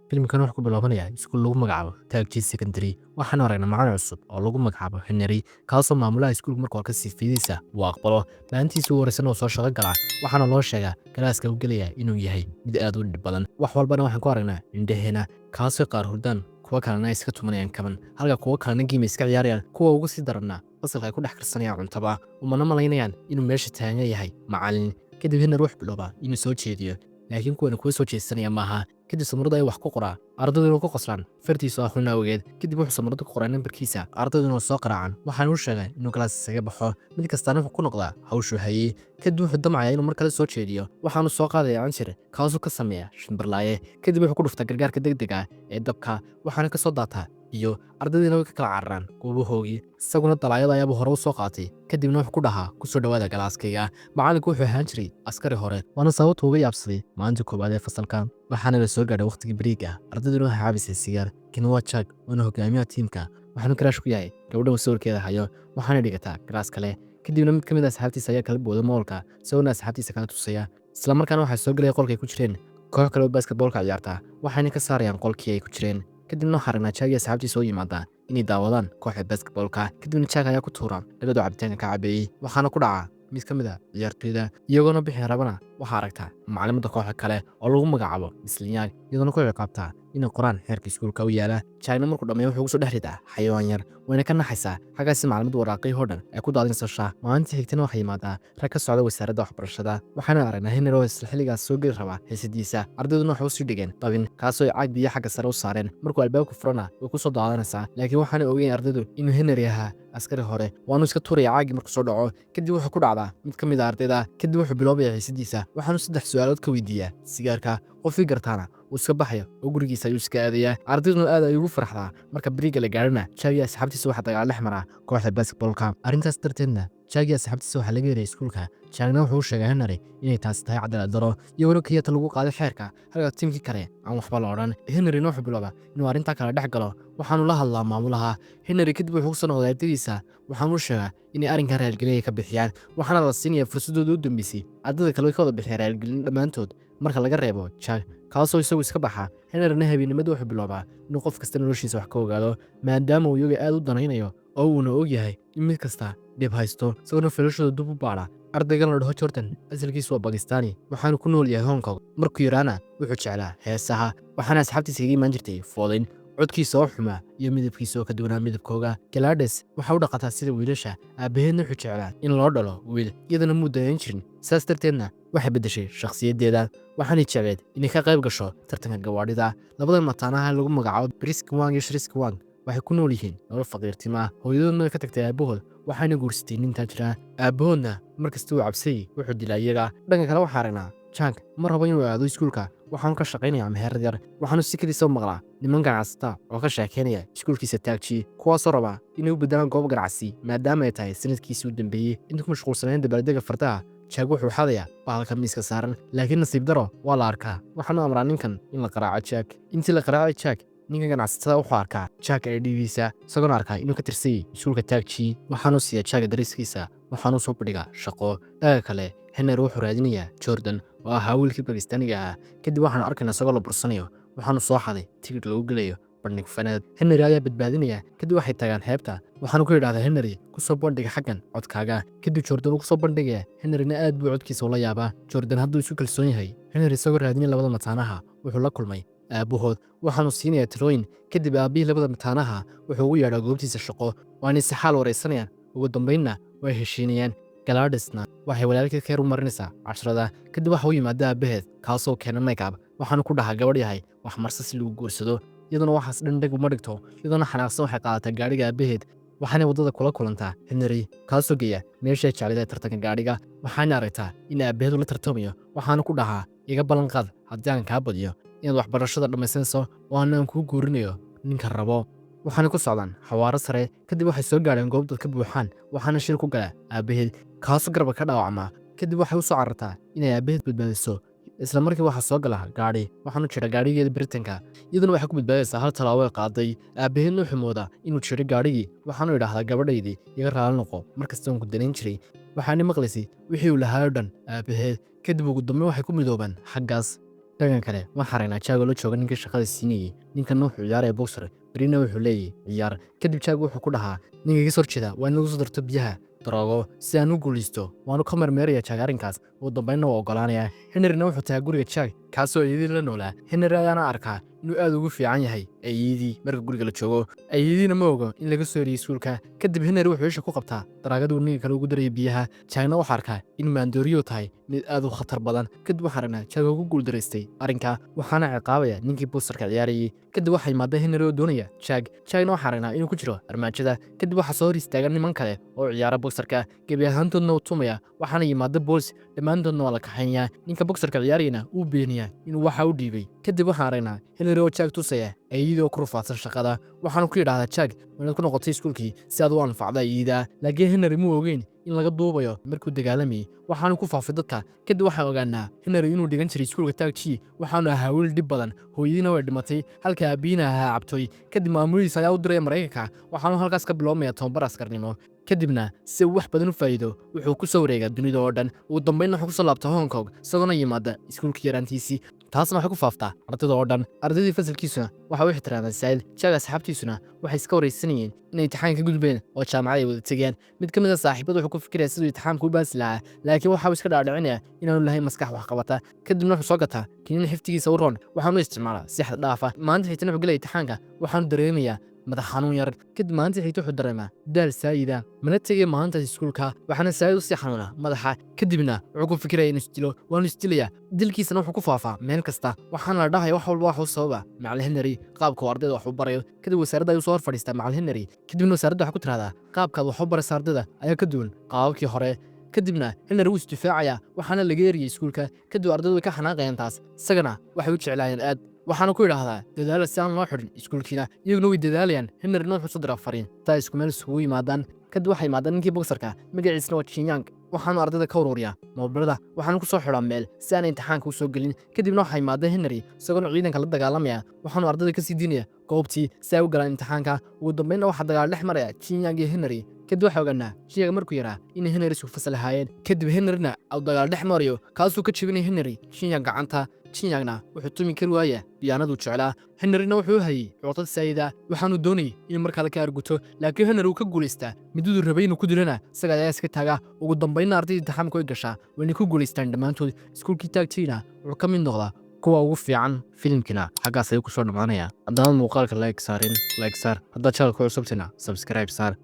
Filimkan wuxuu ku bilaabanayaa iskuul lagu magacaabo Taagji Secondary. Waxaanu aragnaa macallin cusub oo lagu magacaabo Henry, kaasoo maamulaha iskuulka markuu arka sifadiisa uu aqbalo. Maalintiisii ugu horreysana uu soo shaqo galaa, waxaana loo sheegaa kalaaska uu gelaya inuu yahay mid aad u dhib badan. Wax walbana waxaan ku aragnaa indhaheena, kaasoo qaar hurdaan, kuwa kalena ay iska tumanayaan kaban, halka kuwa kalena game iska ciyaarayaan, kuwa ugu sii daranna fasalka ay ku dhex karsanayaan cuntaba, umana malaynayaan inuu meesha taagan yahay macallin. Kadib Henry wuxuu biloobaa inuu soo jeediyo, laakiin kuwana kuwa soo jeesanaya maaha. Kadib samuurada ay wax ku qoraa, ardayduna ku qoslaan fartiisa oo xun awgeed. Kadib wuxuu samuurada ku qoraa nambarkiisa, ardayduna soo qaraacan. Waxaana u sheegay inuu class isaga baxo, mid kastaana wuxuu ku noqdaa hawshuu hayey. Kadib wuxuu damcayaa inuu mar kale soo jeediyo, waxaanu soo qaadaya canjir, kaasuu ka sameeya shimbirlaaye. Kadib wuxuu ku dhuftaa gargaarka degdega ah ee dabka, waxaana ka soo daataa biyo, ardaydiina way ka kala cararaan goobahoogii. Isaguna dalaayada ayaabuu hore u soo qaatay, kadibna wuxuu ku dhahaa, "Kusoo dhowaada class-kayga." Macallinku wuxuu ahaan jiray askari hore, waana sababta uga yaabsaday maalinta koowaad ee fasalka. Waxaana la soo gaadhay waqtigii break-ga, ardayduna waxay cabisay sigaar. Kani waa Jack, waana hogaamiyaha tiimka, waxaanu crush ku yahay gabadha uu sawirkeeda hayo, waxaana dhigataa class kale. Kadibna mid ka mid a asxaabtiisa ayaa kala booda mall-ka, isagona asxaabtiisa kala tusaya. Isla markaana waxaa soo gelaya qolkay ku jireen koox kale oo basketball-ka ciyaarta, waxayna ka saarayaan qolkii ay ku jireen. Kadibna waxaa aragnaa Jack iyo asxaabtiisa oo yimaada inay daawadaan kooxda basketball-ka. Kadibna Jack ayaa ku tuura dhaladu cabitaanka ka cabeeyey, waxaana ku dhaca mid ka mid a ciyaartoyda. Iyagoona bixi rabana, waxaa aragtaa macalimadda kooxda kale oo lagu magacaabo Mislinyaag, iyadoona ku ciqaabtaa inay qoraan xeerka iskuulka u yaala. Jackna markuu dhammeeyo wuxuu kusoo dhex ridaa xayawaan yar, wayna ka naxaysaa. Xaggaasi macalimaddu waraaqihii oo dhan ay ku daadinayso shaah. Maalintii xigtana waxaa yimaadaa rag ka socda wasaaradda waxbarashada, waxaana aragnaa Henry oo isla xilligaas soo geli rabaa xiisadiisa. Ardayduna waxay usii dhigeen dabin, kaasoo ay caag biyo xagga sare u saareen. Markuu albaabka furana way kusoo daadanaysaa, laakiin waxaana ogeyn ardaydu inuu Henry ahaa askari hore, waanu iska tuuraya caagii markuu soo dhaco. Kadib wuxuu ku dhacdaa mid ka mid a ardayda. Kadib wuxuu biloobaya xiisadiisa, waxaanu saddex su-aalood ka weydiiyaa sigaarka. Qofkii gartaana wuu iska baxaya oo gurigiisa ayuu iska aadayaa. Ardayduna aad ay ugu farxdaa. Marka break-ga la gaarana, Jack iyo asxaabtiisa waxaa dagaal dhex maraa kooxda basketball-ka. Arrintaas darteedna Jack iyo asxaabtiisa waxaa laga helay iskuulka. Jackna wuxuu u sheegay Henry inay taasi tahay cadaalad daro iyo weli kiyata lagu qaaday xeerka, halka tiimkii kale aan waxba la odhan. Henryna wuxuu biloobaa inuu arrintaa kala dhex galo, waxaanu la hadlaa maamulaha Henry. Kadib wuxuu kusoo noqday ardaydiisa, waxaanu u sheegaa inay arrinkan raalgelin ka bixiyaan, waxaana la siinaya fursadooda u dambeysay. Ardayda kale way ka wada bixiyaan raalgelin dhammaantood, marka laga reebo Jack, kaasoo isagu iska baxa. Henryna habeennimada wuxuu biloobaa inuu qof kasta noloshiisa wax ka ogaado, maadaama uu iyaga aad u danaynayo oo uuna og yahay in mid kasta dhib haysto, isagoona filashooda dib u baadha. Ardaygan la dhaho Jordan asalkiisu waa Bakistani, waxaanu ku nool yahay Hong Kong. Markuu yaraana wuxuu jeclaa heesaha, waxaana asxaabtiisa kaga imaan jirtay foodayn codkiisa oo xumaa iyo midabkiisa oo ka duwanaa midabkooga. Gladys waxa u dhaqataa sida wiilasha, aabbaheedna wuxuu jeclaa in loo dhalo wiil, iyadana muu dayan jirin. Saas darteedna waxay beddeshay shakhsiyaddeeda, waxaanay jecleed inay ka qayb gasho tartanka gawaadhida. Labada mataanaha lagu magacaabo Brisk Wang iyo Shrisk Wang waxay ku nool yihiin nolol faqiirtimo ah. Hooyadoodna way ka tagtay aabbahood, waxaana guursatay nin taajir ah. Aabbahoodna markasta uu cabsayey wuxuu dilaa iyaga. Dhanka kale waxaa aragnaa Jack ma rabo inuu aado iskuulka, waxaanu ka shaqaynayaa meherad yar. Waxaanu si kadiisa u maqlaa niman ganacsata oo ka sheekeynaya iskuulkiisa Taagji, kuwaasoo raba inay u beddelaan goob ganacsi, maadaama ay tahay sanadkiisii u dambeeyey. Inta ku mashquulsanayn dabaaldega fardaha, Jack wuxuu xadayaa bahalka miiska saaran, laakiin nasiib daro waa la arkaa. Waxaanu amraa ninkan in la qaraaco Jack. Intii la qaraacay Jack, ninka ganacsatada wuxuu arkaa Jack ID-giisa, isagoona arkaa inuu ka tirsanyay iskuulka Taagji. Waxaanu siiyaa Jack dariskiisa, waxaanu soo bandhigaa shaqo. Dhaga kale Henry wuxuu raadinayaa Jordan oo ahaa wiilkii Bakistaaniga ahaa. Kadib waxaanu arkaynaa isagoo la bursanayo, waxaanu soo xaday tigidh lagu gelayo bandhig faneed. Henry ayaa badbaadinaya. Kadib waxay tagaan xeebta, waxaanu ku yidhahdaa Henry, "Kusoo bandhiga xaggan codkaaga." Kadib Jordan uu kusoo bandhigaya, Henryna aad buu codkiisa ula yaabaa. Jordan hadduu isu kalsoon yahay. Henry isagoo raadinaya labada mataanaha wuxuu la kulmay aabbahood, waxaanu siinayaa talooyin. Kadib aabbihii labada mataanaha wuxuu ugu yeedhaa goobtiisa shaqo, waanay si xaal waraysanayaan. Ugu dambaynna way heshiinayaan. Gladysna waxay walaalkeed ka yar u marinaysaa cashrada. Kadib waxa u yimaada aabbaheed, kaasoo keena makeup, waxaanu ku dhahaa, "Gabadh yahay, wax marse si lagu guursado." Iyaduna waxaas dhan dheg uma dhigto. Iyadoona xanaaqsan waxay qaadataa gaadhiga aabbaheed, waxaanay waddada kula kulantaa Henry, kaasoo geeya meeshay jeclayd ee tartanka gaadhiga. Waxaana aragtaa in aabbaheedu la tartamayo, waxaanu ku dhahaa, "Iga ballan qaad haddii aan kaa badiyo inaad waxbarashada dhammaysanayso oo aanan kuu guurinayo ninka rabo." Waxaana ku socdaan xawaaro sare. Kadib waxay soo gaadheen goob dad ka buuxaan, waxaana shil ku gala aabbaheed, kaasoo garba ka dhaawacmaa. Kadib waxay u soo carartaa inay aabbaheed badbaadiso. Isla markii waxaa soo gala gaadhi, waxaanu jira gaadhigeeda biritanka, iyaduna waxay ku badbaadaysaa hal tallaabo ay qaaday. Aabbaheedna wuxuu moodaa inuu jiro gaadhigii, waxaanu idhaahdaa, "Gabadhaydii, iga raali noqo, markasta waan ku danayn jiray." Waxaana maqlaysay wixii uu lahaa oo dhan aabbaheed. Kadib ugu dambe waxay ku midoobaan xaggaas. Dhanka kale, waxaa aragnaa Jack oo la jooga ninkii shaqada siinayay. Ninkan wuxuu ciyaaraya boxer, berina wuxuu leeyahay ciyaar. Kadib Jack wuxuu ku dhahaa ninka ka soo horjeeda waa in lagu soo darto biyaha daroogo si aan u guulaysto. Waanu ka marmeeraya Jack arrinkaas, ugu dambeynna waa ogolaanaya. Henryna wuxuu tagaa guriga Jack, kaasoo eedadii la noolaa. Henry ayaana arkaa inuu aad ugu fiican yahay eeyadii marka guriga la joogo. Eeyadiina ma ogo in laga soo eriyey iskuulka. Kadib Henry wuxuu isha ku qabtaa daraagaduu ninka kale ugu daraya biyaha. Jackna wuxuu arkaa in maandooriyo tahay mid aad u khatar badan. Kadib waxaa aragnaa Jack oo ku guuldaraystay arrinka, waxaana ciqaabaya ninkii boxerka ciyaarayay. Kadib waxaa yimaada Henry oo doonaya Jack. Jackna waxaa aragnaa inuu ku jiro armaajada. Kadib waxaa soo hor istaaga niman kale oo ciyaara boxerka, gebi ahaantoodna uu tumaya. Waxaana yimaada boolis, dhammaantoodna waa la kaxaynayaa. Ninka boxerka ciyaarayana uu beeniyaa inuu waxa u dhiibay. Kadib waxaan aragnaa Henry oo Jack tusaya eeyadii oo ku rufaadsan shaqada. Waxaanu ku yidhahdaa Jack inaad ku noqotay iskuulkii si aad u anfacda eeyada. Laakiin Henry muu ogeyn in laga duubayo markuu dagaalamayay, waxaanu ku faafay dadka. Kadib waxaan ogaanaa Henry inuu dhigan jiray iskuulka Taagji. Waxaanu ahaa wiil dhib badan, hooyadiina way dhimatay, halka aabihiina ahaa cabtooy. Kadib maamulihiisa ayaa u diraya Maraykanka, waxaanu halkaas ka biloomaya tobabar askarnimo. Kadibna si uu wax badan u faa'iido, wuxuu ku soo wareegaa dunida oo dhan. Ugu dambeynna wuxuu kusoo laabtaa Hong Kong, isagoona yimaada iskuulka yaraantiisii. Taasna waxay ku faaftaa ardayda oo dhan. Ardaydii fasalkiisuna waxa u ixtiraamaan saa'id. Jack asxaabtiisuna waxay iska wareysanayeen inay imtixaan ka gudbeen oo jaamacad ay wada tegeen. Mid ka mid a saaxiibada wuxuu ku fikiraya siduu imtixaanka u baasi lahaa, laakiin waxa uu iska dhaadhicinaya inaanu lahayn maskax wax qabata. Kadibna wuxuu soo gataa kiniin xiftigiisa u roon, waxaanu isticmaalaa si xad dhaaf ah. Maalinta xigtana wuxuu gelaya imtixaanka, waxaanu dareemayaa madax xanuun yar. Kadib maalinta xigta wuxuu dareemaa daal saayida, mana tegaya maalintaas iskuulka, waxaana saayid usii xanuuna madaxa. Kadibna wuxuu ku fikiraya inuu isdilo, waanu isdilayaa. Dilkiisana wuxuu ku faafaa meel kasta, waxaana la dhahaya wax walba waxuu sababa macalin Henry, qaabka uu ardayda wax u barayo. Kadib wasaaradda ayuu soo hor fadhiistaa macalin Henry. Kadibna wasaaradda waxay ku tirahdaa qaabkaad wax u baraysa ardayda ayaa ka duwan qaababkii hore. Kadibna Henry wuu isdifaacayaa, waxaana laga eriyey iskuulka. Kadib ardaydu way ka xanaaqayaan taas, isagana waxay u jeclaayeen aad. Waxaana ku idhaahdaa dadaala si aan loo xidhin iskuulkiina. Iyaguna way dadaalayaan. Henryna wuxuu soo diraa fariin taa isku meel isugu yimaadaan. Kadib waxay yimaadaan ninkii boxerka, magaciisna waa Jinyang. Waxaanu ardayda ka ururiyaa moobilada, waxaanu ku soo xidhaa meel si aanay imtixaanka u soo gelin. Kadibna waxaa yimaada Henry isagoona ciidanka la dagaalamaya, waxaanu ardayda kasii diinaya goobtii si ay u galaan imtixaanka. Ugu dambeynna waxaa dagaal dhex maraya Jinyang iyo Henry. Kadib waxaa ogaanaa Jinyang markuu yaraa inay Henry isku fasal ahaayeen. Kadib Henryna uu dagaal dhex marayo, kaasuu ka jebinaya Henry Jinyang gacanta. Jinyangna wuxuu tumi kari waaya biyaanaduu jeclaa. Henryna wuxuu u hayay cuqdad saayida, waxaanu doonayay inuu mar kale ka arguto, laakiin Henry uu ka guulaystaa. Midaduu rabay inuu ku dilana isaga ayaa iska taagaa. Ugu dambeynna ardayda imtixaanka way gashaa, wayna ku guulaystaan dhammaantood. Iskuulkii Taagjiina wuxuu ka mid noqdaa kuwa ugu fiican. Filimkina xaggaas ayuu kusoo dhammaanaya. Haddaan muuqaalka like saarin, like saar. Haddaad channelka cusubtina, subscribe saar.